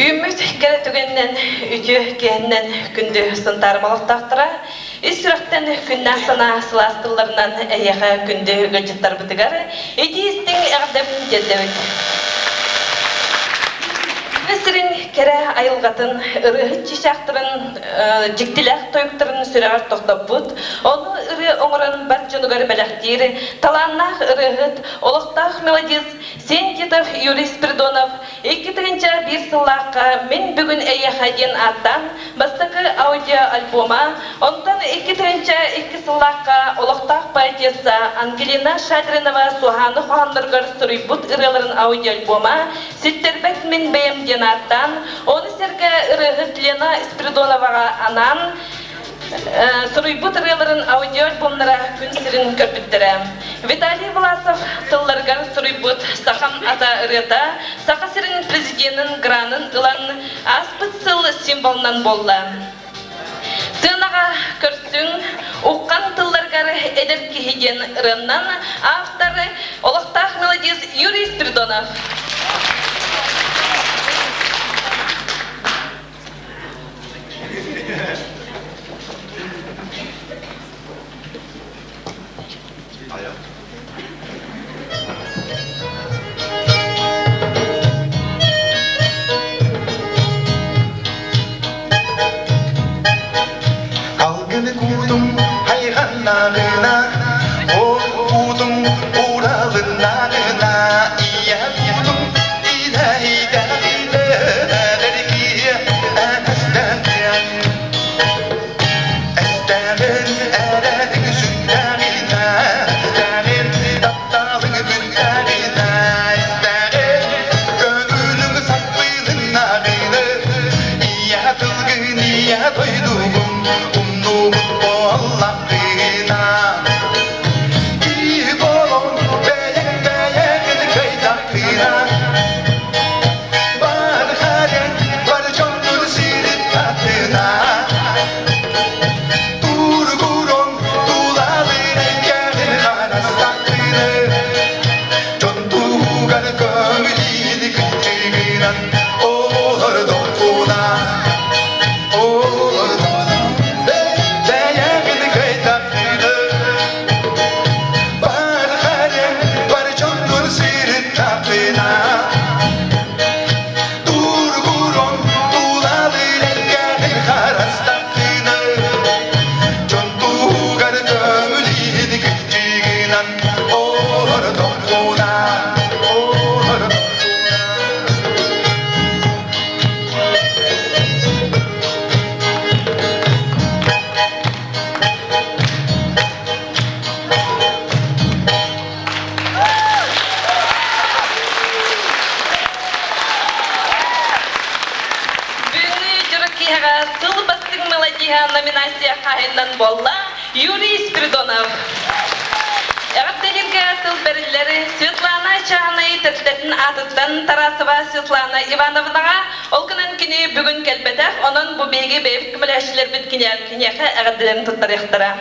Үүммүт кэрэ түгэнинэн, үтүө киэһэнэн күндү Сунтаарым олохтоохторо, ис сүрэхтэн күннээх санаа сылаас тылларынан эһиэхэ күндү ыалдьыттарбытыгар итии-истиҥ эҕэрдэбин тиэрдэбит. Тыа сирин кэрэ айылҕатын, ырыаһыт чыычаахтарын дьиктилээх тойуктарын сүрэҕэр тохтоппут, ону ырыа оҥорон бар дьонугар бэлэхтиир талааннаах ырыаһыт, олохтоох мелодист Сентитов Юрий Спиридонов 2001 сыллаахха «Мин бүгүн эйиэхэ» диэн ааттаан бастакы аудиоальбома, онтон 2002 сыллаахха олохтоох поэтесса Ангелина Шадринова Суһааны хоһоонноругар суруйбут ырыаларын аудиоальбома «Ситтэрбэт мин бэйэм» диэн ааттаан, ону сэргэ ырыаһыт Лена Спиридоноваҕа анаан Суруйбут ырыаларын аудиоальбомнара күн сирин көрбүттэрэ. Виталий Власов тылларыгар суруйбут «Сахам ата» ырыата Саха сирин президенин гранын ылан ааспыт сыл символунан буолла. Сыанаҕа көрсүҥ, уххан тылларыгар эдэр киһи диэн ырыаннан автор олохтоох мелодист Юрий Спиридонов. Алгыны куутум хайҕаннаҕына, ол куутум ууралыннаҕына, ийэ куутум Киһи болон бэйэҥ бэйэҕин кыйдахтыына Бар харен бар дьоннор сирин татына Тургурон тулалыр эйгэҕин харастахтыны Дьон туһугар көмүлиин кынчыгынан Олордохпуна Бэйэҕин кыйдахтыны Бар харен бар дьоннор сирин татына Тургурон тулалыр эйгэҕин харастахтыны Дьон туһугар көмүлиин кынчыгынан Олордохпуна Олордохпуна Бүгүҥҥү дьоро киэһэҕэ сыл бастыҥ мелодиһа номинация хаһайынынан буолла Юрий Спиридонов. Эҕэрдэлииргэ тыл бэриллэр Светлана Чааһынай тэрилтэтин аатыттан Тарасова Светлана Ивановнаҕа, ол гынан кини бүгүн кэлбэтэх, онон бу биһиги бэйэбит көмөлөһөөччүлэрбит киниэхэ эҕэрдэлэрин туттарыахтара.